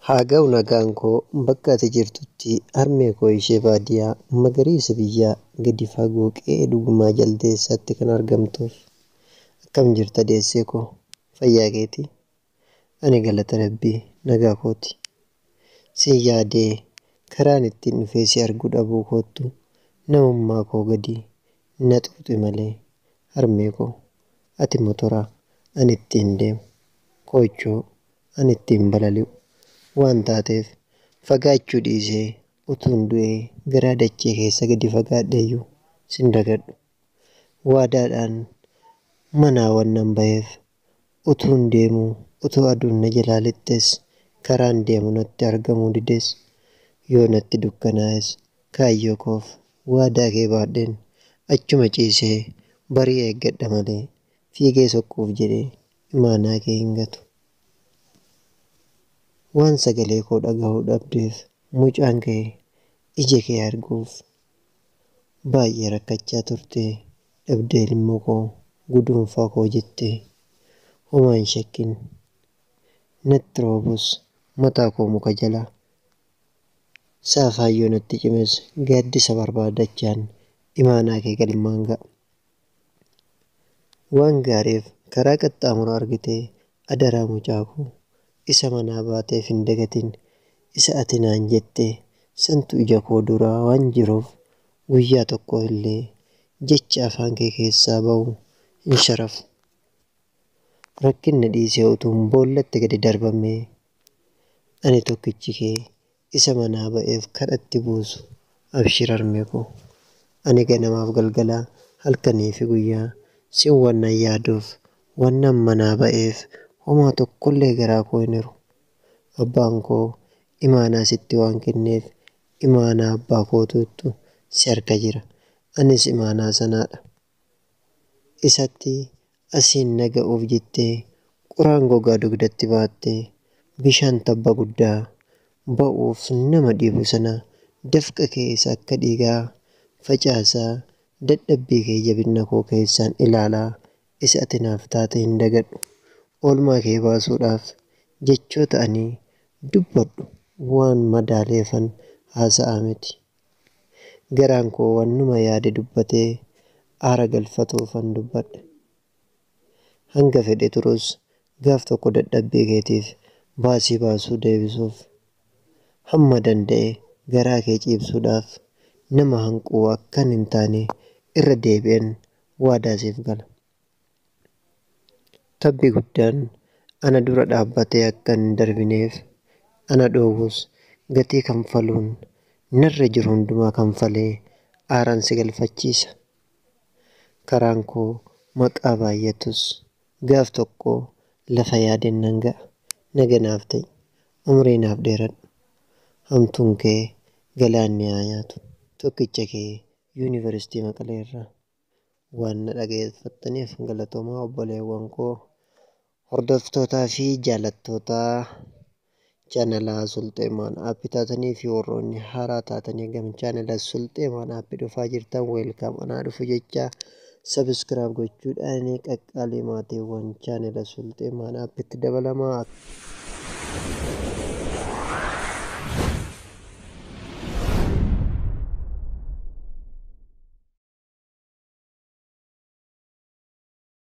Haa ga'u nagaan koo bakka ati jirtutti harmee koo ishee baadiyaa magariisa biyyaa gadi fagoo qe'ee dhugumaa jaldeessaatti kan argamtuuf. Akkam jirta deessee koo? Fayyaa keetii? Ani galata Rabbii nagaa kooti. Sin yaadee karaan ittiin dhufee si arguu dhabuu koottu namummaa koo gadi na xuuxe malee harmee koo ati motora ani ittiin deemu, koochoo ani ittiin balali'u waan taateef fagaachuu dhiisee utuun du'ee garaa dachee keessa gadi fagaadheeyyuu sin dagadhu. Waadaadhaan manaa wannan ba'eef utuun deemuu utuu aduun na jalaa lixxes karaan deemu natti argamuu dides yoo natti dukkanaa'es kaayyoo koof waadaa kee baadheen achuma ciisee barii eeggadha malee fiigee sokkuuf jedhee imaanaa kee hin gatu. Waan sagalee koo dhaga'uu dhabdeef mucaan kee ija kee arguuf baay'ee rakkachaa turte dhabdee ilmoo koo guduunfaa koo jettee homaa hin shakkin. Natti roobus mataa koo muka jala saafaayyoo natti cimes gaaddisa barbaadachaan imaanaa kee galmaan ga'a. Waan gaariif karaa qaxxaamuru argitee adaraa mucaa koo isa manaa baateef hin dagatin, isa ati naan jette santu ija koo duraa waan jiruuf guyyaa tokko illee jecha afaan kee keessaa ba'u hin sharafu. Rakkinna dhiisee utuun boollatti gadi darbamee ani tokkichi kee isa manaa ba'eef kadhatti buusu abshir harmee koo. Ani ganamaaf galgala halkanii fi guyyaa sin wannan yaaduuf wannan manaa ba'eef homaa tokkollee garaa koo hin hiru. Abbaan koo imaanaa sitti waan kenneef imaanaa abbaa kootuutu si harka jira. Anis imaanaa sanaadha. Isatti asiin na ga'uuf jettee qoraan gogaa dugdatti baattee bishaan tabba guddaa ba'uuf nama dhiibu sana dafqa kee isa akka dhiigaa facaasaa dadhabbii kee jabina koo keessaan ilaalaa isa ati naaf taate hin dagadhu. Oolmaa kee baasuudhaaf jechoota ani dubbadhu waan madaaleefan haasa'aa miti. Garaan koo wannuma yaade dubbatee aara galfatuufan dubbadhe. Hanga fedhe turus gaaf tokko dadhabbii keetiif baasii baasuu deebisuuf hamma danda'e garaa kee ciibsuudhaaf nama hanquu akkan hin taane irra deebi'een waadaa siif gala. Tabbi guddaan ana dura dhaabbatee akka hin darbineef ana dhoowwus gatii kanfaluun narra jiru hundumaa kanfalee aaraan si galfachiisa. Karaan koo maqaa baay'atus gaaf tokko lafa yaadeen nan ga'a. Naga naaf ta'i, umrii naaf dheeradhu. Hamtuun kee galaanni haa nyaatu. Tokkicha kee Yuunivarsiitii Maqalee irraa. Waan na dhageeffattaniif galatoomaa obboleewwan koo hordoftootaa fi jaalattoota chaanala Sulxeemaan Aappii taatanii fi warroonni haaraa taatanii gama chaanala Sulxeemaan Aappii dhufaa jirtan welcome anaa dhufu jecha subscribe gochuudhaan qaqqaalii maatiiwwan chaanala Sulxeemaan Aappiitti dabalamaa.